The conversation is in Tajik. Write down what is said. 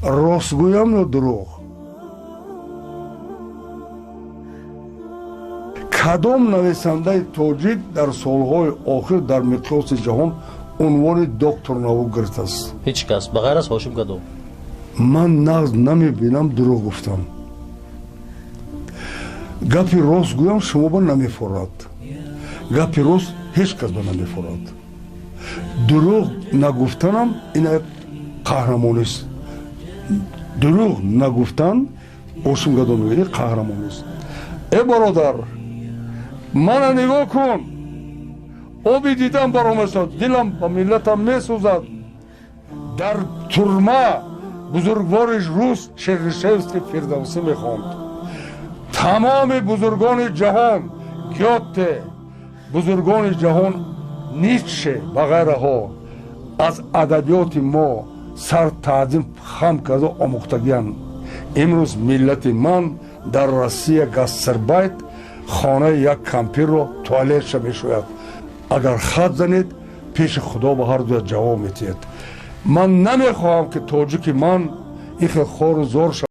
Рост гӯям ё дурӯғ? Кадом нависандаи тоҷик дар солҳои охир дар миқёси ҷаҳон унвони доктор наук гирифтааст? Ҳеҷ кас, ба ғайр аз Ҳошим Гадо. Ман нағз намебинам дурӯғ гуфтам. Гапи рост гӯям, шумо ба намефорад. Гапи рост ҳеҷ кас ба намефорад. Дурӯғ нагуфтанам ин як қаҳрамонист. Дурӯғ нагуфтан, Ҳошим Гадо мегӯяд, қаҳрамонист. Э бародар, мана нигоҳ кун, оби дидам баромесад, дилам ба миллатам месӯзад. Дар турма бузургвори рус Чернышевский Фирдавсӣ мехонд. Тамоми бузургони ҷаҳон, Гёте, бузургони ҷаҳон, Ницше ва ғайраҳо аз адабиёти мо сар таъзим хам карда омӯхтагиянд. Имрӯз миллати ман дар Россия гастарбайтер хонаи як кампирро туалетша мешӯяд. Агар хат занед, пеши Худо ба ҳар дуя ҷавоб метиҳед. Ман намехоҳам, ки тоҷики ман ин хел хору зор шавад.